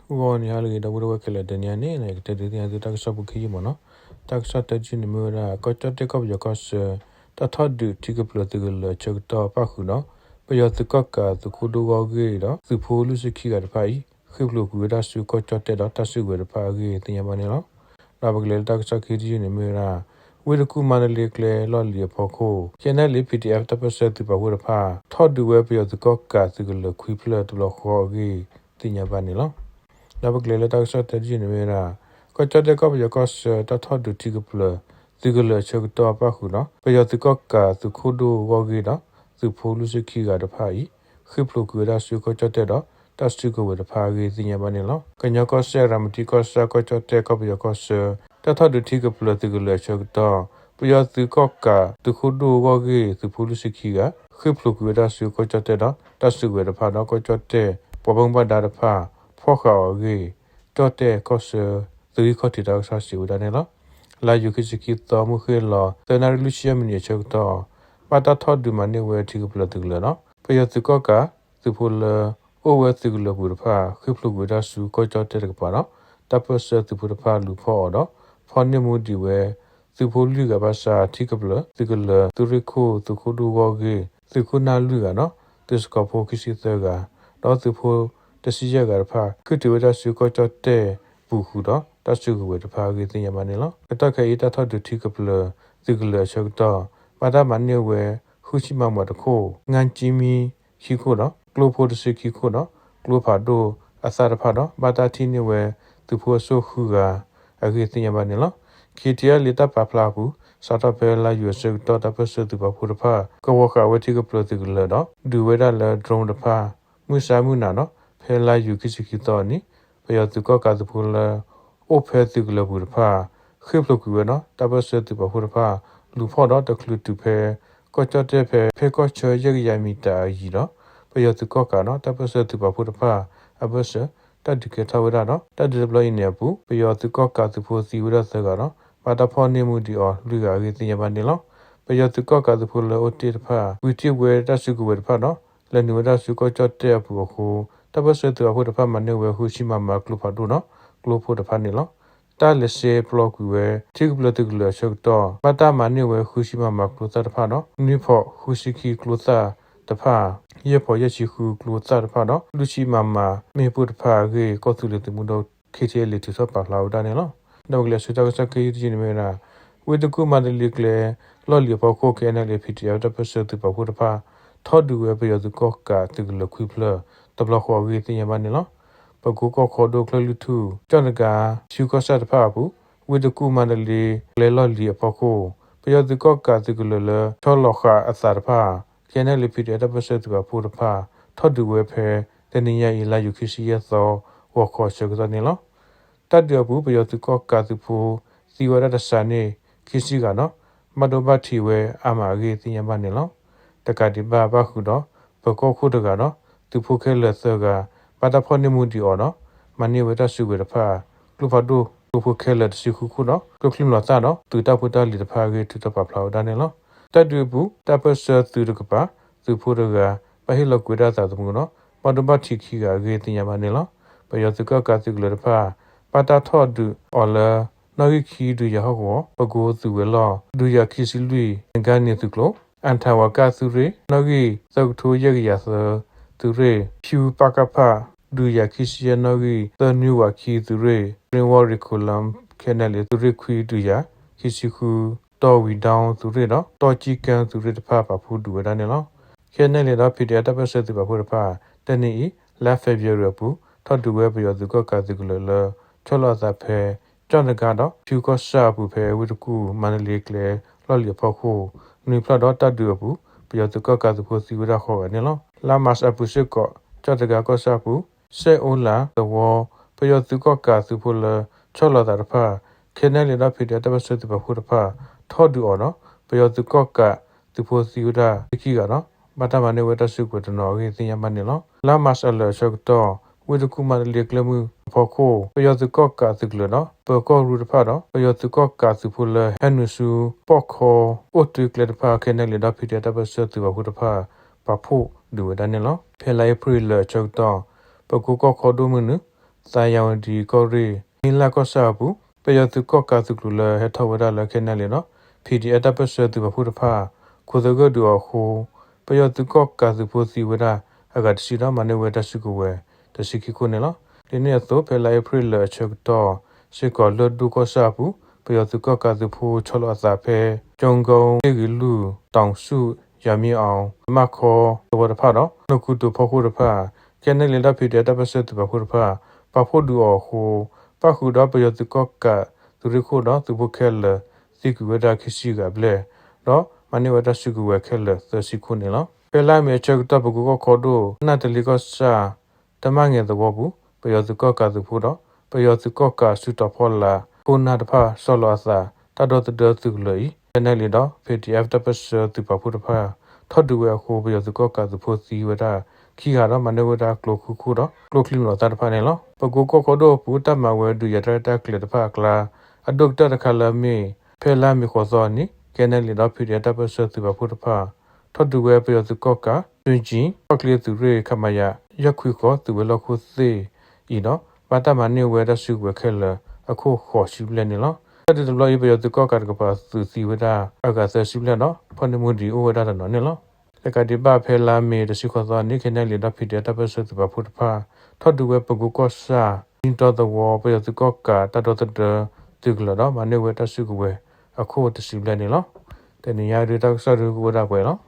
ဂီၤနံၤဟါလၢအဂ့ၤ ဒီပုၢ်ဝဲၢ်ခဲလၢာ် တနံၤအံၤန့ၣ် ယကတဲဒုးသ့ၣ်ညါသုတၢ်ကစီၣ်ဖိခံယုၢ်မ့ၢ်နီၤ. တၢ်ကစီၣ်တၢတယုၢ်န့ၣ်မ့ၢ်ဝဲဒၣ် ကီၢ်ကၠီၣ်တဲၣ်ကီၢ်ပယီၤကီၢ်ဆၢ တၢ်ထီၣ်ဒုးထံကပျၢၤသုးကလၢၤအဆၢကတီၢ်ပၣ်ဃုာ်ဒီး ပယီၤသုးကီၣ်ကးသုးခိၣ်ဒိၣ်ဂီၢ်ဂ့ၢ်ဒီး သုးဖိလွံၢ်ဆံခံဂၤတဖၣ်အံၤ ဃ့ၢ်ဖျိးကွံာ်ဝဲဒၣ်ဆူကီၢ်ကၠီၣ်တဲၣ်ဒီးတၢ်စုကဝဲၤတဖၣ်အဂ့ၢ်သ့ၣ်ညါဘၣ်န့ၣ်လီၤ. ဒီးပကလဲၤလၢတၢ်ကစီၣ်ခံတယုၢ်န့ၣ်မ့ၢ်ဝဲဒၣ် ဝ့ၢ်တကူၣ်မါတလ့ကျဲလီၢ်လံၤအဖီခိၣ် KNLA PDF တၢ်ပၢၢ်ဆၢသုးပာ်ဖှိၣ်တဖၣ် ထီၣ်ဒုးဝဲပယီၤသုးကီၣ်ကးသုးကလၢၤခွံဖျၢၣ်တဘျီဃီအဂ့ၢ်သ့ၣ်ညါဘၣ်န့ၣ်လီၤ. ဒီးပကလဲၤလၢတၢ်ကစီၣ်တၢတယုၢ်န့ၣ်မ့ၢ်ဝဲဒၣ် ကီၢ်ကၠီၣ်တဲၣ်ကီၢ်ပယီၤကီၢ်ဆၢ တၢ်ထီၣ်ဒုးထံကပျၢၤသုးကလၢၤအဆၢကတီၢ်ပၣ်ဃုာ်ဒီး ပယီၤသုးကီၣ်ကးသုးခိၣ်ဒိၣ်ဂီၢ်ဂ့ၢ်ဒီး သုးဖိလွံၢ်ဆံခံဂၤတဖၣ်အံၤ ဃ့ၢ်ဖျိးကွံာ်ဝဲဒၣ်ဆူကီၢ်ကၠီၣ်တဲၣ်ဒီး တၢ်စုကဝဲၤတဖၣ်အဂ့ၢ်သ့ၣ်ညါဘၣ်န့ၣ်လီၤ. ကညီကီၢ်စဲၣ် ရၤမတံကီၢ်ဆၣ် ကီၢ်ကၠီၣ်တဲၣ်ကီၢ်ပယီၤကီၢ်ဆၢ တၢ်ထီၣ်ဒုးထံကပျၢၤသုးကလၢၤအဆၢကတီၢ် ပယီၤသုးကီၣ်ကးသုးခိၣ်ဒိၣ်ဂီၢ်ဂ့ၢ် သုးဖိလွံၢ်ဆံခံဂၤ ဃ့ၢ်ဖျိးကွံာ်ဝဲဒၣ်ဆူကီၢ်ကၠီၣ်တဲၣ်ဒီး တၢ်စုကဝဲၤတဖၣ်ဒီး ကီၢ်ကၠီၣ်တဲၣ်ပှၤဘၣ်မူဘၣ်ဒါတဖၣ် ဖီၣ်ဃာ်အီၤအဂ့ၢ် ကၠီၣ်တဲၣ်ကီၢ်ဆၢ သုးဂံၢ်ခီၣ်ထံးတၢ်ကစီၣ်စံးဝဲဒၣ်န့ၣ်လီၤ. လါယူၤခံဆံခံသီ မုၢ်ဃ့ၢ်လီၤ သၢနၣ်ရံၣ်လွံၢ်ဆံယဲၢ်မံးနံးအဆၢကတီၢ် ဘၣ်တၢ်ထီၣ်ဒုးမၤန့ၢ်ဝဲထံကပျၢၤသုးကလၢၤဒီး ပယီၤသုးကီၣ်ကးသုးဖိလၢအိၣ်ဝဲသုးကလၢၤပူၤတဖၣ် ဃ့ၢ်ဖျိးကွံာ်ဝဲဒၣ်ဆူကီၢ်ကၠီၣ်တဲၣ်တကပၤဒီး တၢ်ပၢၢ်ဆၢသုးဖိတဖၣ်လူၤဖီၣ်အီၤဒီး ဖီၣ်န့ၢ်မူဒံးဝဲ သုးဖိလွံၢ်ဂၤဘၣ်ဆၣ် ထံကပျၢၤသုးကလၢၤ သုးရ့ၣ်ခိၣ် သုးခိၣ်ဒိၣ်ဂီၢ်ဂ့ၢ် သုးခိၣ်နၢ်လွံၢ်ဂၤဒီး သုးစကီၤဖိခံဆံသၢဂၤ ဒီးသုးဖိတဆံယဲၢ်ဂၤတဖၣ် ဃ့ၢ်တုၤဝဲဒၣ်ဆူကီၢ်ကၠီၣ်တဲၣ်ပူၤဃုာ်ဒီး တၢ်စုကဝဲၤတဖၣ်အဂ့ၢ်သ့ၣ်ညါဘၣ်န့ၣ်လီၤ. ကတီၢ်ခဲအံၤ တၢ်ထီၣ်ဒုးထံကပျၢၤသုးကလၢၤအဆၢကတီၢ် ဘၣ်တၢ်မၤန့ၢ်ဝဲ ဃုဆံမၤမၤတခိၣ် ငါကၠံမံခံခိၣ်ဒီး ကျိဖိတဆံခံခိၣ်ဒီး ကျိဖးဒိၣ်အသၣ်တဖၣ်ဒီး ဘၣ်တၢ်ထံၣ်န့ၢ်ဝဲသုးဖိအစိၣ်ဃုဂၤအဂ့ၢ်သ့ၣ်ညါဘၣ်န့ၣ်လီၤ. ခံထံအလံၤ တၢ်ပာ်ဖျါအပူၤ စးထီၣ်ဖဲလါယူၤအဆၢကတီၢ် တၢ်ပၢၢ်ဆၢသုးပာ်ဖှိၣ်တဖၣ် ကဝီၤဃာ်ဝဲထံကပျၢၤသုးကလၢၤဒီး ဒုးဝဲဒၣ်လၢ drone တဖၣ် မုၢ်ဆါမုၢ်နၤဒီး ဖဲလါယူၤခံဆံခံသီအနံၤ ပယီၤသုးကီၣ်ကးသုးဖိလၢ အိၣ်ဖဲသုးကလၢၤပူၤတဖၣ် ဃ့ၢ်ဖျိးကွံာ်ဝဲဒီး တၢ်ပၢၢ်ဆၢသုးပာ်ဖှိၣ်တဖၣ် လူၤဖီၣ်ဒီးတချုးတုၤဖဲ ကီၢ်ကၠီၣ်တဲၣ်ဖဲ ဖဲကီၢ်ဆၢယဲၢ်ကယၤမံၤတၢ်အယံၤဒီး ပယီၤသုးကီၣ်ကးဒီး တၢ်ပၢၢ်ဆၢသုးပာ်ဖှိၣ်တဖၣ်အဘၢၣ်စၢၤ တၢ်ဒုးကဲထီၣ်ဝဲဒၣ်ဒီး တၢ်ဒုးတဘျီအံၤန့ၣ်အပူၤ ပယီၤသုးကီၣ်ကးသုးဖိသံဝဲဒၣ်သၢဂၤဒီး ဘၣ်တၢ်ဖီၣ်န့ၢ်မူဒံးအီၤလွံၢ်ဂၤအဂ့ၢ်သ့ၣ်ညါဘၣ်န့ၣ်လီၤ. ပယီၤသုးကီၣ်ကးသုးဖိလၢအိၣ်တ့ၢ်တဖၣ် ကွံာ်တ့ၢ်ဝဲတၢ်စုကဝဲၤတဖၣ်ဒီး လဲၤနုာ်ဝဲဒၣ်ဆူကီၢ်ကၠီၣ်တဲၣ်အပူၤအဃိ တၢ်ပၢၢ်ဆၢသုးပာ်ဖှိၣ်တဖၣ်မၤန့ၢ်ဝဲဃုဆံမၤမၤကျိဖးဒိၣ်ဒီး ကျိဖိတဖၣ်န့ၣ်လီၤ. တၢ်လဲၤဆဲးပျီကွံာ်ဝဲ ထံကပျၢၤသုးကလၢၤအဆၢကတီၢ် ဘၣ်တၢ်မၤန့ၢ်ဝဲဃုဆံမၤမၤကျိသၣ်တဖၣ်ဒီး နွံဖီးဃုဆံခံကျိသၣ်တဖၣ် ယဲၢ်ဖီးယဲၢ်ဆံဃုကျိသၣ်တဖၣ်ဒီး လွံၢ်ဆံမၤမၤမ့ၣ်ပိၢ်တဖၣ်အဂ့ၢ် ကီၢ်သူလ့ၤသုးမုၢ်ဒိၣ် ခ့ထံအဲလ့း ထုးထီၣ်ပာ်ဖျါဝဲဒၣ်န့ၣ်လီၤ. ဒီးပကလဲၤဆူတၢ်ကစီၣ်ခံယုၢ်တယုၢ်န့ၣ်မ့ၢ်ဝဲဒၣ် ဝ့ၢ်တကူၣ်မါတလ့ကျဲ လီၢ်လံၤအဖီခိၣ် KNLA PDF တၢ်ပၢၢ်ဆၢသုးပာ်ဖှိၣ်တဖၣ် ထီၣ်ဒုးဝဲပယီၤသုးကီၣ်ကးသုးကလၢၤခွံဖျၢၣ် တဘျီဃီအဂ့ၢ်သ့ၣ်ညါဘၣ်န့ၣ်လီၤ. ပကိကီၢ်ခီဒိၣ် ကၠီၣ်လွံၢ်ထူၣ် ကၠီၣ်တဂၤ ဖၠူကီၢ်ဆၣ်တဖၣ်အပူၤ ဝ့ၢ်တကူၣ်မါတလ့ကျဲလီၢ်လံၤအဖီခိၣ် ပယီၤသုးကီၣ်ကးသုးကလၢၤလၢ ဆီလီၤဃာ်အသးတဖၣ် KNLA PDF တၢ်ပၢၢ်ဆၢသုးပာ်ဖှိၣ်တဖၣ် ထီၣ်ဒုးဝဲဖဲ တနံၤညါအံၤ လါယူၤခံဆံယဲၢ်သီ ဂီၤခီအဆၢကတီၢ်န့ၣ်လီၤ. တၢ်ဒုးအပူၤ ပယီၤသုးကီၣ်ကးသုးဖိ သံဝဲဒၣ်တစှၤန့ၣ် ခံဆံဂၤဒီး ဘၣ်ဒိဘၣ်ထံးဝဲအါမးအဂ့ၢ်သ့ၣ်ညါဘၣ်န့ၣ်လီၤ. တကးဒံးဘၣ် ပၣ်ဃုာ်ဒီး ပၢၤကီၢ်ခိၣ်တဂၤဒီး သုးဖိခဲလၢာ်သၢဂၤ ဘၣ်တၢ်ဖီၣ်န့ၢ်မူဒံးအီၤဒီး မၤန့ၢ်ဝဲတၢ်စုကဝဲၤတဖၣ် ကျိဖးဒိၣ် ကျိဖိခဲလၢာ်တဆံဃုခိၣ်ဒီး ကျိချံမျိာ်သၣ်ဒီး သုးတၢ်ဖိတၢ်လံၤတဖၣ်အဂ့ၢ် ထုးထီၣ်ပာ်ဖျါဝဲဒၣ်န့ၣ်လီၤ. တၢ်ဒုးအပူၤ တၢ်ပၢၢ်ဆၢသုးတကပၤ သုးဖိတဂၤ ဘၣ်ဟ့ၣ်လီၤကွံာ်ဝဲဒၣ်အသးသမူဒီး ဘၣ်ဒိဘၣ်ထံးခံဂၤအဂ့ၢ်သ့ၣ်ညါဘၣ်န့ၣ်လီၤ. ပယီၤသုးကီၣ်ကးသုးကလၢၤတဖၣ် ဘၣ်တၢ်ထီၣ်ဒုးအီၤလၢ နီၣ်ဂံၢ်ခံဒုးယၤဟီၣ်ကဝီၤ ပကိးသုးဝဲၤလီၢ် ဒုးယၤခံဆံလွံၢ် နဂါန့ၣ်သုးကျိၤ အၣ်ထၣ်ဝၤကၣ်သုးရ့ၣ် နီၣ်ဂံၢ်သၢကထိယဲၢ်ကယၤသၢ သုးရ့ၣ် ဖၠူပကဖ ဒုးယၤခံဆံယဲၢ်နီၣ်ဂံၢ်သၢနွံဝးခံသုးရ့ၣ် ရ့ဝီရ့ခိလမ် KNLA သုးရ့ၣ်ခွံဒုးယၤ ခံဆံဃု တီၢ်ဝံၤဒီသုးရ့ၣ်ဒီး တီၢ်ကံကၢသုးရ့ၣ်တဖၣ်ပာ်ဖှိၣ်ဒုးဝဲဒၣ်န့ၣ်လီၤ. KNLA ဒီး PDF တၢ်ပၢၢ်ဆၢသုးပာ်ဖှိၣ်တဖၣ် တနံၤအံၤ လါ February အပူၤ ထီၣ်ဒုးဝဲပယီၤသုးကီၣ်ကးသုးကလၢၤလၢ ဆီလီၤအသးဖဲ ကၠီၣ်နဂါဒီး ဖၠူကီၢ်ဆၣ်အပူၤဖဲ ဝ့ၢ်တကူၣ်မါတလ့ကျဲလီၢ်လံၤအဖီခိၣ် နွံဖျၢၣ်ဒီးတၢ်ဒုးအပူၤ ပယီၤသုးကီၣ်ကးသုးဖိသံဝဲဒၣ်ဃိးဂၤန့ၣ်လီၤ. လါ March အပူၤစ့ၢ်ကီး ကၠီၣ်တဂါကီၢ်ဆၣ်အပူၤ စဲၣ်အိလၣ်သဝီ ပယီၤသုးကီၣ်ကးသုးဖိလၢ ဆီလီၤသးတဖၣ် KNLA ဒီး PDF တၢ်ပၢၢ်ဆၢသုးပာ်ဖှိၣ်တဖၣ် ထီၣ်ဒုးအီၤဒီး ပယီၤသုးကီၣ်ကးသုးဖိသံဝဲဒၣ်ခံခံဂၤဒီး ဘၣ်တၢ်မၤန့ၢ်ဝဲတၢ်စုကဝဲၤတနီၤအဂ့ၢ်သ့ၣ်ညါဘၣ်န့ၣ်လီၤ. လါ March အလၢာ်အဆၢကတီၢ် ဝ့ၢ်တကူၣ်မါတလ့ကျဲမုၢ်အဖီခိၣ် ပယီၤသုးကီၣ်ကးသုးကလၢၤဒီး ပၢၤကီၢ်ရူၢ်တဖၣ်ဒီး ပယီၤသုးကီၣ်ကးသုးဖိလၢဟဲနုာ်ဆူ ပီၣ်ခီအိၣ်တုၤကျဲတဖၣ် KNLA ဒီး PDF တၢ်ပၢၢ်ဆၢသုးပာ်ဖှိၣ်တဖၣ် ပာ်ဖှိၣ်ဒုးဝဲဒၣ်န့ၣ်လီၤ. ဖဲလါအ့ဖြ့ၣ်လၢာ်အဆၢကတီၢ် ပကိကီၢ်ခီဒိၣ်မုၢ်နုာ် သါယၣ်ဝတံၣ်ကီၢ်ရ့ၣ် မ့လၢ်ကီၢ်ဆၣ်အပူၤ ပယီၤသုးကီၣ်ကးသုးကျိၤလၢဟဲထီၣ်ဝဲဒၣ်လၢ ခဲနဲၣ်လံၤဒီး ဖံးဒံးအဲၣ် တၢ်ပၢၢ်ဆၢသုးပာ်ဖှိၣ်တဖၣ် ခိးသဂၢၢ်ဒုးအီၤအဃိ ပယီၤသုးကီၣ်ကးသုးဖိသံဝဲဒၣ်အဂၤတဆံဒီး မၤန့ၢ်ဝဲတၢ်စုကဝဲၤတဆံခံခိၣ်န့ၣ်လီၤ. ဒ်န့ၣ်အသိး ဖဲလါအ့ဖြ့ၣ်လၢာ်အဆၢကတီၢ်စ့ၢ်ကီး လၢၢ်ဒိၣ်ကီၢ်ဆၣ်အပူၤ ပယီၤသုးကီၣ်ကးသုးဖိဆီလီၤအသးဖဲ ကၠိကီ သ့ၣ်ဂံၤလုၢ် တီၤဆူၣ် ယၤမံအီၤ မၣ်ခီသဝီတဖၣ်ဒီး နီၢ်ကူတိၤဖီခိၣ်တဖၣ် ခဲနဲၣ်လံၤဒီး ဖံးဒံးအဲၣ် တၢ်ပၢၢ်ဆၢသုးပာ်ဖှိၣ်တဖၣ် ပာ်ဖှိၣ်ဒုးအီၤအဃိ ပၣ်ဃုာ်ဒီးပယီၤသုးကီၣ်ကးသုးရ့ၣ်ခိၣ်ဒီးသုးဖိခဲလၢာ် သံကွံာ်ဝဲဒၣ်ခံဆံဂၤဘျဲၣ် ဒီးမၤန့ၢ်ဝဲတၢ်စုကဝဲၤခဲလၢာ်သၢဆံခိၣ်န့ၣ်လီၤ. ဖဲလါမ့ၤအဆၢကတီၢ် ပကိကီၢ်ခီဒိၣ် နၢ်တလ့ကီၢ်ဆၣ် တၢ်မၤငဲၤသဝီပူၤ ပယီၤသုးကီၣ်ကးသုးဖိဒီး ပယီၤသုးကီၣ်ကးစုတီၤဖီလာ် ခိၣ်နၢ်တဖၣ်ဆီလီၤအသး တၢ်ဒီသဒၢသုးကလၢၤအံၤ ခဲနဲၣ်လံၤဒီး ဖံးဒံးအဲၣ် တၢ်ပၢၢ်ဆၢသုးပာ်ဖှိၣ်တဖၣ် ထီၣ်ဒုးဝဲအဃိ ပယီၤသုးကီၣ်ကးသုးဖိသံဝဲဒၣ်ခံဂၤဒီး မၤန့ၢ်ဝဲဒၣ်ကျိခံခိၣ်ဒီး ကျိချံမျိာ်သၣ်တဖၣ်န့ၣ်လီၤ. ပကိကီၢ်ခီဒိၣ်အပူၤ တၢ်မၤဝဲဒုးယၤတၢ်ရဲၣ်တၢ်ကျဲၤတဖၣ်အကျါ အဒိၣ်ကတၢၢ်တခါလၢအမ့ၢ် ဖဲလါမ့ၤဃိးသီအနံၤ ခဲနဲၣ်လံၤဒီး ဖံးဒံးအဲၣ် တၢ်ပၢၢ်ဆၢသုးပာ်ဖှိၣ်တဖၣ် ထီၣ်ဒုးဝဲပယီၤသုးကီၣ်ကး စွ့ကၠံ ခီၣ်ချ့သုးရ့ၣ် ခမရ ယဲၢ်ခွံဃိး သုးဝဲၤလီၢ်ခိၣ်သ့ၣ်အံၤဒီး ဘၣ်တၢ်မၤန့ၢ်ဝဲတၢ်စုကဝဲၤခဲလၢာ်အခိၣ်ဃိးဆံဘျဲၣ်န့ၣ်လီၤ. တၢ်ဒုးတဘျီအံၤ ပယီၤသုးကီၣ်ကးတကပၤသုးသံဝဲဒၣ်အဂၤသၢဆံဘျဲၣ်ဒီး ဖီၣ်န့ၢ်မူဒံးအိၣ်ဝဲဒၣ်တနီၤန့ၣ်လီၤ. တကးဒံးဘၣ် ဖဲလါမ့ၤတဆံဃိးသီအနံၤ ခဲနဲၣ်လံၤဒီး ဖံးဒံးအဲၣ် တၢ်ပၢၢ်ဆၢသုးပာ်ဖှိၣ်တဖၣ် ထီၣ်ဒုးဝဲပကိကီၢ်ဆၣ် နံတီသဝီ ပယီၤသုးကီၣ်ကးတၢ်ဒီသဒၢသုးကလၢၤဒီး မၤန့ၢ်ဝဲတၢ်စုကဝဲၤအခိၣ်တဆံဘျဲၣ်န့ၣ်လီၤ. တနံၤညါဒုးတၢ်ကစီၣ်ဒုးကအိၣ်ဝဲဒၣ်ပှဲၤလီၤ.